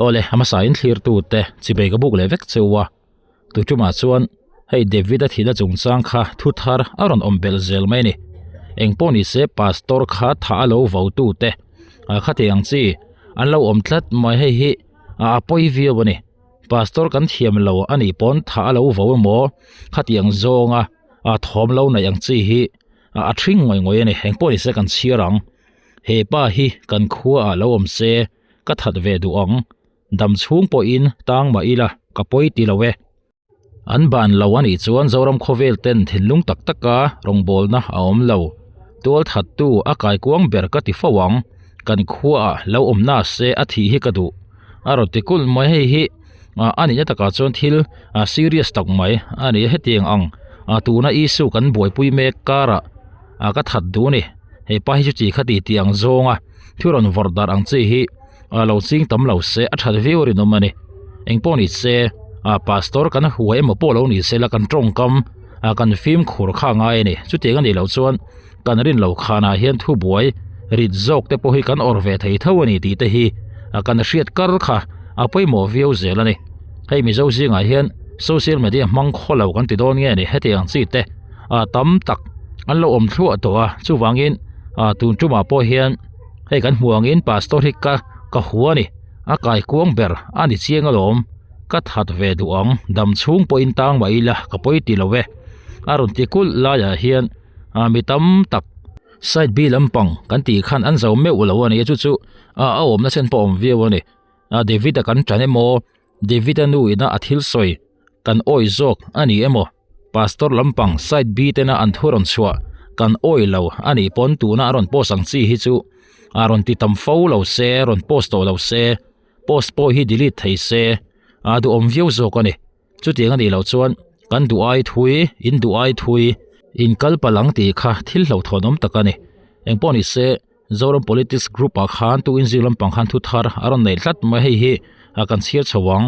Awle, a hmasa in thlir tu te chibei ka buk leh vek cheu a. Tuchumah chuan hei David-a thihna chungchang kha thu thar a rawn awm belh zel mai a ni. Eng pawh ni se pastor kha thah a lo vo tu te khati ang chi an lo awm tlat mai hei hi a pawi viau a ni. Pastor kan thiam lo a nih pawn thah a lo vo emaw khati ang zawnga thawm lo neih ang chi hi a thring ngawih ngawih a ni. Eng pawh ni se kan chhiar ang. He pa hi kan khuaah lo awm se ka that ve duh ang. Dam chhung pawhin tang mah ila ka pawi ti lo e. An ban lo a nih chuan Zoram khawvel ten thinlung tak taka rawngbawlna a awm lo. Tual thattu a kaikuang ber ka ti fo ang. Kan khuaah lo awm na se a thih hi ka duh. A rawn ti kulh mai hei hi a nihna takah chuan thil serious tak mai a ni a hetiang ang tuna issue kan buaipui mek karah ka that duh a ni. He pa hi chu chi kha ti tih ang zawnga thu rawn vawrh darh ang chi hi. a lo ching tam lo se a that viau rinawm a ni engpawh ni se a pastor kan huai emaw pawh lo ni se la kan tawngkam a kan fimkhur kha a ngai a ni chutiang a nih loh chuan kan rin loh khanah hian thubuai rit zawk te pawh hi kan awrh ve thei tho a ni tih te hi a kan hriat kar kha a pawimawh viau zel a ni hei mizo zingah hian social media hmang khaw lo kan ti dawn nge ni hetiang chi te a tam tak an lo awm thluah tawh a chuvangin a tun tumah pawh hian. Hei kan hmuh angin pastor hi ka ka hua a ni a kaikuang ber a ni chiang alawm ka that ve duh ang dam chhung pawhin tang mah ila ka pawi ti lo e a rawn ti kulh laiah hian ah mi tam tak side B lampang kan tih khan an zo meuh lo a ni chu chu a awmna chen pawh a awm viau a ni a David a kan tan emaw David a nu ina a thil sawi kan awi zawk a ni emaw Pastor lampang side B tena an thu rawn chhuah kan awi lo a nih pawn tuna a rawn post ang chi hi chu a rawn ti tam fo lo se rawn post tawh lo se post pawh hi delete thei se a duhawm viau zawk a ni chutiang a nih loh chuan kan duh ai thui in duh ai thui in kal palh ang tih kha thil hlauhthawn awm tak a ni engpawh ni se Zoram Politics Group ah khan tu inzir lampang khan thu thar a rawn neih tlat mai hei hi a kan chhiar chho ang.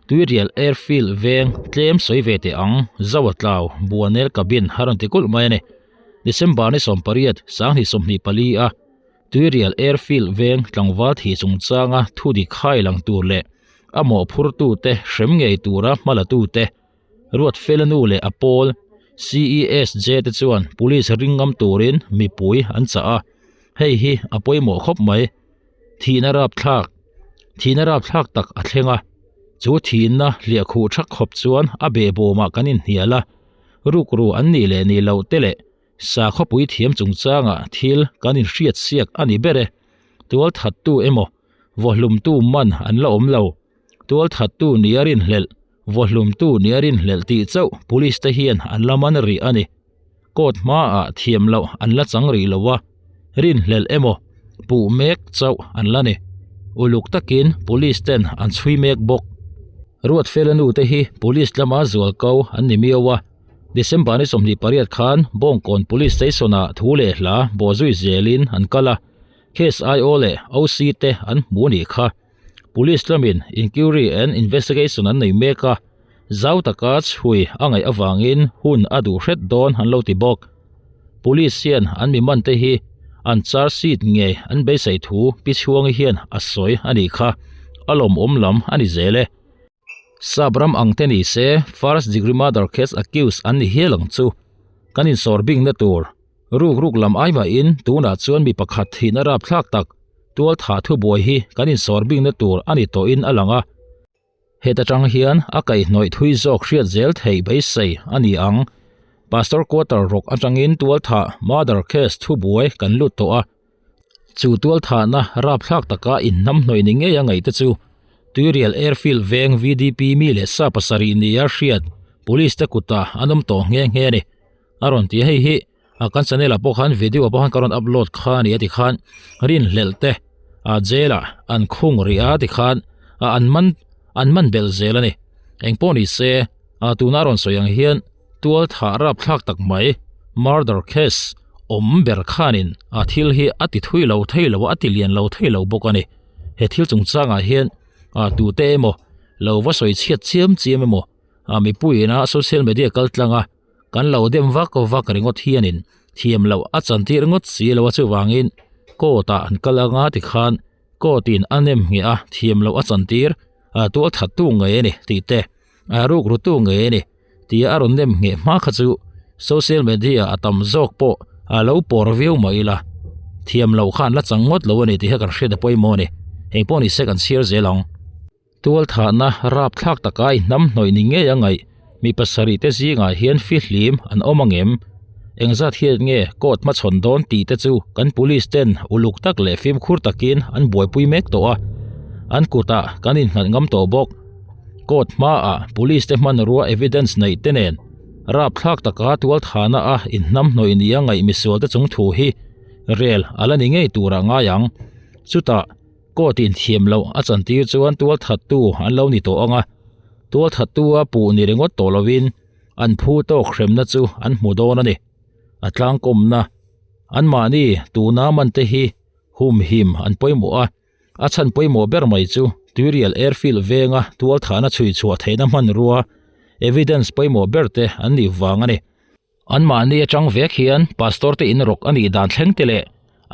Tuirial Airfield veng tlem sawi ve teh ang Zoa Tlau Buanel Cabin a rawn ti kulh mai a ni. December ni 18 2024 a Tuirial Airfield veng tlangval thih chungchanga thu dik hai lang tur leh a mawhphurtute hrem ngei tura hmalatute Ruatfela nu leh a pawl CESJ te chuan police ring ngam turin mipui an chah a, hei hi a pawimawh khawp mai. Thihna rapthlak Thihna rapthlak tak a thleng a, chu thihna hliahkhuh thak khawp chuan a behbawmah kan inhnial a, rukru an nih leh nih loh te leh sakhawpui thiam chungchangah thil kan inhriat siak a ni ber e. Tualthattu emaw vawhlumtu man an la awm lo. Tualthattu nia rinhlelh, vawhlumtu nia rinhlelh tih chauh police te hian an la man rih a ni. Court hmaah thiam loh an la chang rih lo a, rinhlelh emaw puh mek chauh an la ni. Uluk takin police ten an chhui mek bawk. Ruatfela nu te hi police lama zual ko an ni miau a, December ni 28 khan Bawngkawn Police Station ah thu leh hla bawhzui zelin an kal a, case IO leh OC te an hmu a nih kha. Police lamin inquiry and investigation an nei mek a, zau taka chhui a ngaih avangin hun a duh hret dawn an lo ti bawk. Police hian an mi man te hi an charge sheet ngei an beisei thu Pi Chhuangi hian a sawi a nih kha, a lawmawm lam a ni zel e. Sap ram ang te ni se first degree murder case accused an ni hial ang chu. Kan insawr bingna tur Ruk ruk lam ai mahin tunah chuan mi pakhat thihna rapthlak tak tual thah thubuai hi kan insawr bikna tur a ni tawhin a lang a. Heta tang hian a kaihhnawih thui zawk hriat zel theih beisei a ni ang. Pastor quarter rawk atangin tual thah murder case thubuai kan lut tawh a. Chu tual thahna rapthlak taka inhnamhnawih ni ngei a ngaih te chu Tuirial Airfield veng VDP mi leh sa pasarih nia hriat Police te kutah an awm tawh nghe nghe a ni. A rawn ti a hei hi a kan channel ah pawh khan video ah pawh khan ka rawn upload kha a ni a tikhan rinhlelh te a jail ah an khung rih a tikhan a an man an man belh zel a ni engpawh ni se a tuna a rawn sawi ang hian tual thah rapthlak tak mai murder case awm ber khanin a thil hi a ti thui lo thei lo a a ti lian lo thei lo bawk a ni he thil chungchangah hian a tute emaw lo va sawi chhiat chiam chiam emaw a mipuiin a social media kal tlang a. Kan lo dem vak vak ringawt hianin thiam loh a chantir ngawt si lo a chuvangin court ah an kal anga tikhan Court in a nem ngheh a, thiam loh a chantir, a tual thattu ngei a ni tih te, a rukrutu ngei a ni tia a rawn nem ngheh hma kha chu social media a tam zawk pawh a lo pawr viau mai ila, thiam loh khan la chang ngawt lo a ni tih kha kan hriat a pawimawh a ni. Engpawh ni se kan chhiar zel ang. Tualthahna rapthlak taka i hnam hnawih ni ngei a ngaih mi pasarih te zingah hian fihlim an awm ang em? Engzat hian nge court hmachhawn dawn tih te chu kan police ten uluk tak leh fimkhur takin an buaipui mek tawh a, an kutah kan innghat ngam tawh bawk. Court hmaah police te hmanrua evidence neih te nen rapthlak taka tualthahna a inhnam hnawih ni a ngaih misual te chung thu hi rel a la ni ngei turah ngai ang. Chutah. Court in thiam loh a chantir chuan tualthattu an lo ni tawh ang a, tualthattu a puh ni ringawt tawh lovin an phu tawk hremna chu an hmu dawn a ni. A tlangkawmna, anmahni tuna man te hi humhim an pawimawh a, a chhan pawimawh ber mai chu Tuirial Airfield venga tualthahna chhui chhuah theihna hmanrua, evidence pawimawh ber te an nih vang a ni. Anmahni atang vek hian Pastor te in rawk a nih dan thleng te leh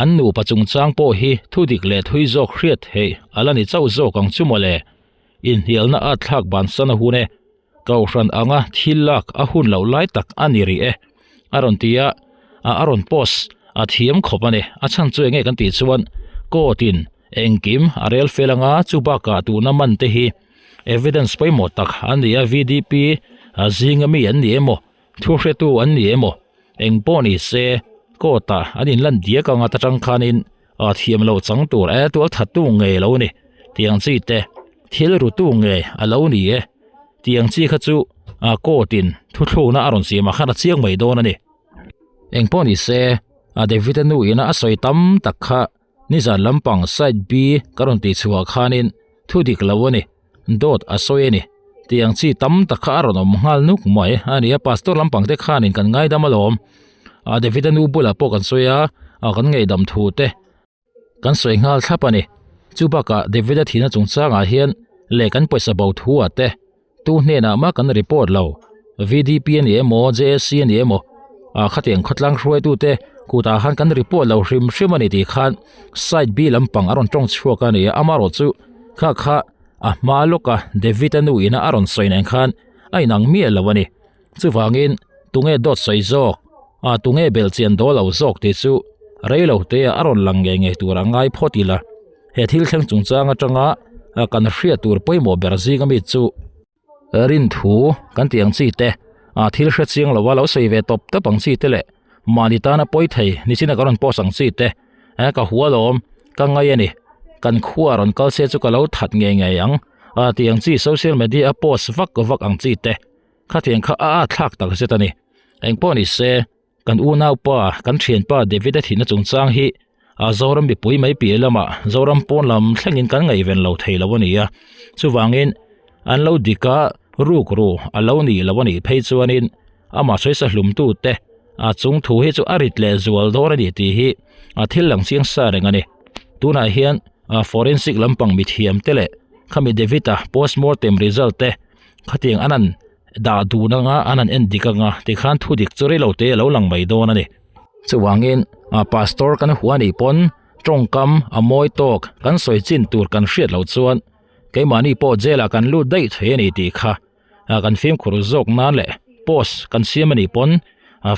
an nupa chungchang pawh hi thu dik leh thui zawk hriat theih a la ni chauh zawk ang chu mawle. Inhnialna at thlak bansan a hun e. Kohhran anga thil lak a hun loh lai tak a ni rih e. A rawn ti a, a a rawn post a thiam khawp a ni. A chhan chu enge kan tih chuan court in engkim a rel fel anga chu bakah tuna man te hi evidence pawimawh tak a ni a VDP zinga mi an ni emaw Thu hretu an ni emaw? Eng pawh ni se, court ah an inlan diak anga ta tang khanin a thiam lo chang tur e tual thattu ngei lo ni tiang chi te, thil rutu ngei a lo ni e tiang chi kha chu a court in thuthlukna a rawn siam ah khan a chiang mai dawn a ni. Eng pawh ni se, a David-a nu ina a sawi tam tak kha Nizan lampang side B ka rawn tih chhuah khanin thu dik lo a ni, dawt a sawi a ni tih ang chi tam tak kha a rawn awm nghal nuk mai a ni a, pastor lampang te khanin kan ngaidam alawm. A David-a nu bulah pawh kan sawi a, a kan ngaihdam thu te kan sawi nghal thlap a ni. Chu bakah David-a thihna chungchangah hian leh kan pawisa bo thu ah te Tu hnenah mah kan report lo. VDP a ni emaw, JSC a ni emaw, ah khatiang khawtlang hruaitute kutah khan kan report lo hrim hrim a ni tih khan side B lampang a rawn tawng chhuak a ni a, amarawh chu kha kha a hma lawka David-a nu ina a rawn sawi nen khan a inang miah lo a ni. Chuvangin tunge dawt sawi zawk, ah tunge belhchian dawl lo zawk tih chu reilote a rawn lang ngei ngei tur a ngai phawt ila. He thil thleng chungchang atanga kan hriat tur pawimawh ber zing ami chu rin thu kan tih ang chi te, a thil hre chiang lova lo sawi ve tawp tawp ang chi te leh mahni tana pawi thei nichina ka rawn post ang chi te ka hua lawm ka ngai a ni kan khua rawn kal se chu ka lo that ngei ngei ang a tih ang chi social media a post vak vak ang chi te khatiang kha a at thlak tak zet a ni engpawh ni se. Kan unaupa, kan thianpa David-a thihna chungchang hi a Zoram mipui mai piah lamah Zoram pawn lam thlengin kan ngaihven lo thei lo a ni a. Chuvangin an lo dik a, ruk ru a lo nih lo a nih phei chuanin amah sawi hlumtu te a chung thu hi chu a rit leh zual dawn a ni tih hi a thil lang chiang sa reng a ni. Tunah hian forensic lampang mithiam te leh khami David-a postmortem result te khatiang an an Dah dun anga an han en dik anga tikhan thu dik chu reilo te a lo lang mai dawn a ni. Chuvangin a pastor kan hua nih pawn tawngkam a mawi tawk kan sawi chin tur kan hriat loh chuan keimahni pawh jail ah kan lut daih thei a ni tih kha kan fimkhur zawk nan leh post kan siam a nih pawn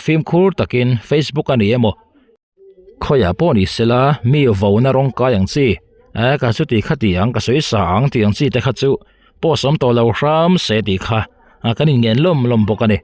fimkhur takin facebook a ni emaw Khawiah pawh ni sela mi vona rawng kai ang chi, eh ka chuti kha ti ang ka sawi sa ang tih ang chi te kha chu post awm tawh lo hram se tih kha kan inngen lawm lawm bawk a ni.